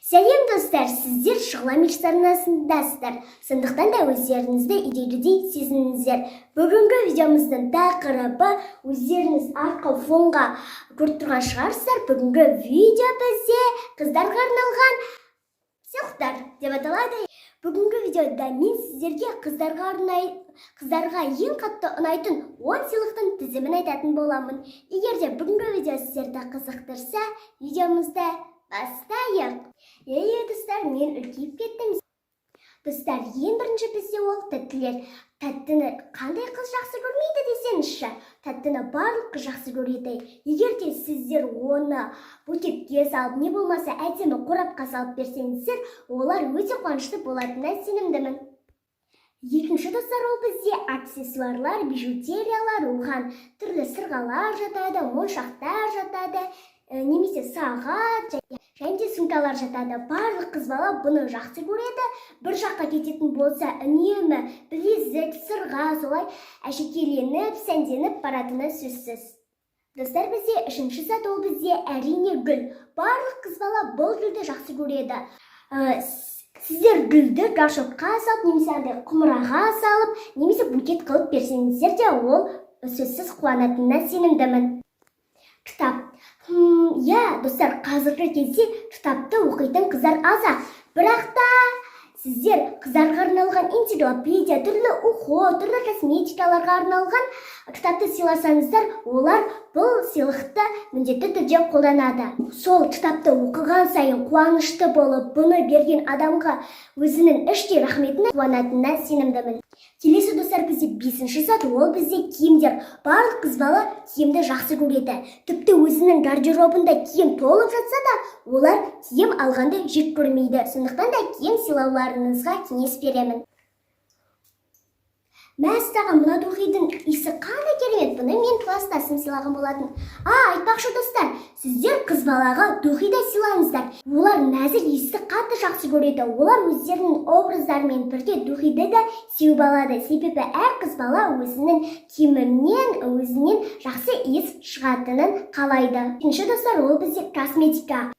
Сәлем, достар! Сіздер Шұғыла Микс арнасындасыздар, сондықтан да өздеріңізді үйдегідей сезініңіздер. Бүгінгі видеомыздың тақырыбы өздеріңіз арқы фонға көріп тұрған шығарсыздар. Бүгінгі видео бізде «Қыздарға арналған сыйлықтар» деп аталады. Бүгінгі видеода мен сіздерге қыздарға ең қатты ұнайтын 10 сыйлықтың тізімін айтатын боламын. Егер де бүгінгі видео сіздерді қызықтырса, видеомызды бастайық. Ей, достар, мен үлкейіп кеттім. Достар, ең бірінші бізде ол тәттілер. Тәттіні қандай қыз жақсы көрмейді десеңізші? Тәттіні барлық қыз жақсы көреді. Егер де сіздер оны букетке салып, не болмаса әдемі қорапқа салып берсеңіздер, олар өте қуанышты болатынына сенімдімін. Екінші, достар, ол бізде аксессуарлар, бижутериялар. Оған түрлі сырғалар жатады, моншақтар жатады, немесе сағат және де сумкалар жатады. Барлық қыз бала бұны жақсы көреді. Бір жаққа кететін болса, үнемі білезік, сырға, солай әшекейленіп, сәнденіп баратыны сөзсіз. Достар, бізде үшінші зат ол бізде, әрине, гүл. Барлық қыз бала бұл гүлді жақсы көреді. Сіздер гүлді горшокқа салып, немесе андай құмыраға салып, немесе букет қылып берсеңіздер де, ол сөзсіз қуанатынына сенімдімін. Кітап. Иә, достар, қазіргі кезде кітапты оқитын қыздар аз ақ, бірақ та сіздер қыздарға арналған энциклопедия, түрлі уход, түрлі косметикаларға арналған кітапты сыйласаңыздар, олар бұл сыйлықты міндетті түрде қолданады. Сол кітапты оқыған сайын қуанышты болып, бұны берген адамға өзінің іштей рахметін қуанатынына сенімдімін. Келесі, достар, бізде бесінші зат ол бізде киімдер. Барлық қыз бала киімді жақсы көреді. Тіпті өзінің гардеробында киім толып жатса да, олар киім алғанды жек көрмейді. Сондықтан да киім сыйлауларыңызға кеңес беремін. Мәссаған, мына духидің иісі қандай керемет! Бұны мен класстасым сыйлаған болатын. А, айтпақшы, достар, сіздер қыз балаға духи да сыйлаңыздар. Олар нәзік иісті қатты жақсы көреді. Олар өздерінің образдарымен бірге духиді да сеуіп алады, себебі әр қыз бала өзінің киімінен, өзінен жақсы иіс шығатынын қалайды. Екінші, достар, ол бізде косметика.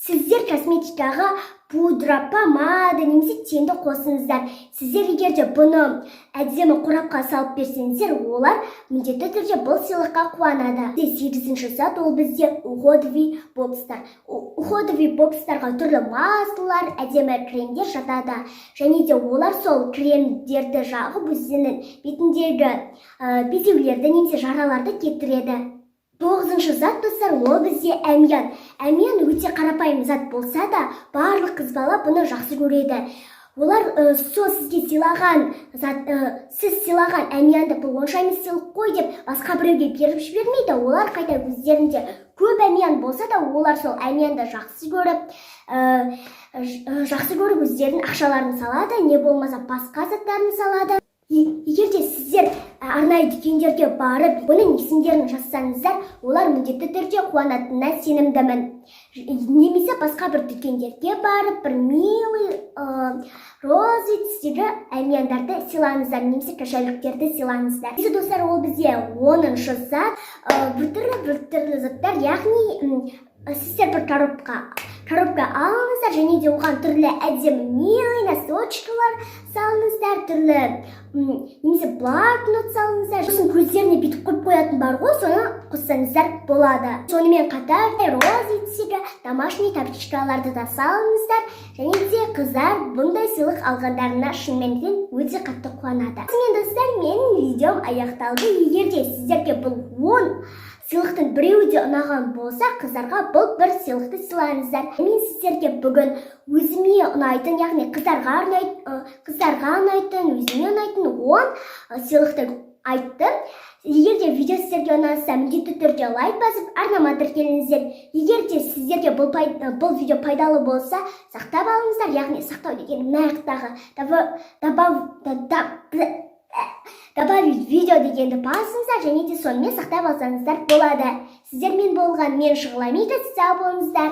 Сіздер косметикаға пудра, помада немесе тенді қосыңыздар. Сіздер егер де бұны әдемі қорапқа салып берсеңіздер, олар міндетті түрде бұл сыйлыққа қуанады. Сегізінші зат ол бізде уходовый бокстар. Уходовый бокстарға түрлі маслалар, әдемі кремдер жатады және де олар сол кремдерді жағып, өздерінің бетіндегі безеулерді немесе жараларды кетіреді. Тоғызыншы зат, достар, ол бізде әмиян. Әмиян өте қарапайым зат болса да, барлық қыз бала бұны жақсы көреді. Олар сол сізге сыйлаған зат, сіз сыйлаған әмиянды «бұл онша емес сыйлық қой» деп басқа біреуге беріп жібермейді. Олар қайта өздерінде көп әмиян болса да, олар сол әмиянды жақсы көріп, өздерінің ақшаларын салады, не болмаса басқа заттарын салады. Егер де сіздер арнайы дүкендерге барып, бұның есімдерін жазсаңыздар, олар міндетті түрде қуанатынына сенімдімін. Немесе басқа бір дүкендерге барып, бір милый розовый түстегі әмияндарды сыйлаңыздар немесе кошелектерді сыйлаңыздар. Келесі, достар, ол бізде 10-шы зат, біртүрлі заттар, яғни сіздер бір коробка алыңыздар және де оған түрлі әдемі милый носочкалар салыңыздар, түрлі немесе блокнот салыңыздар. Сосын көздеріне бүйтіп қойып қоятын бар ғой, соны қоссаңыздар болады. Сонымен қатар розовый түстегі домашний тапочкаларды да салыңыздар. Және де қыздар бұндай сыйлық алғандарына шынымен өте қатты қуанады. Сонымен, достар, менің видеом аяқталды. Егер де сіздерге бұл 10 сыйлықтың біреуі де ұнаған болса, қыздарға бұл бір сыйлықты сыйлаңыздар. Мен сіздерге бүгін өзіме ұнайтын, яғни қыздарға ұнайтын, өзіме ұнайтын 10 сыйлықты айттым. Егер де видео сіздерге ұнаса, міндетті түрде лайк басып, арнама тіркеліңіздер. Егер де сіздерге бұл видео пайдалы болса, сақтап алыңыздар. Яғни сақтау деген мына жақтағы «добавить видео» дегенді басыңыздар және де сонымен сақтап алсаңыздар болады. Сіздермен болған мен, Шұғыла Мика. Сау болыңыздар!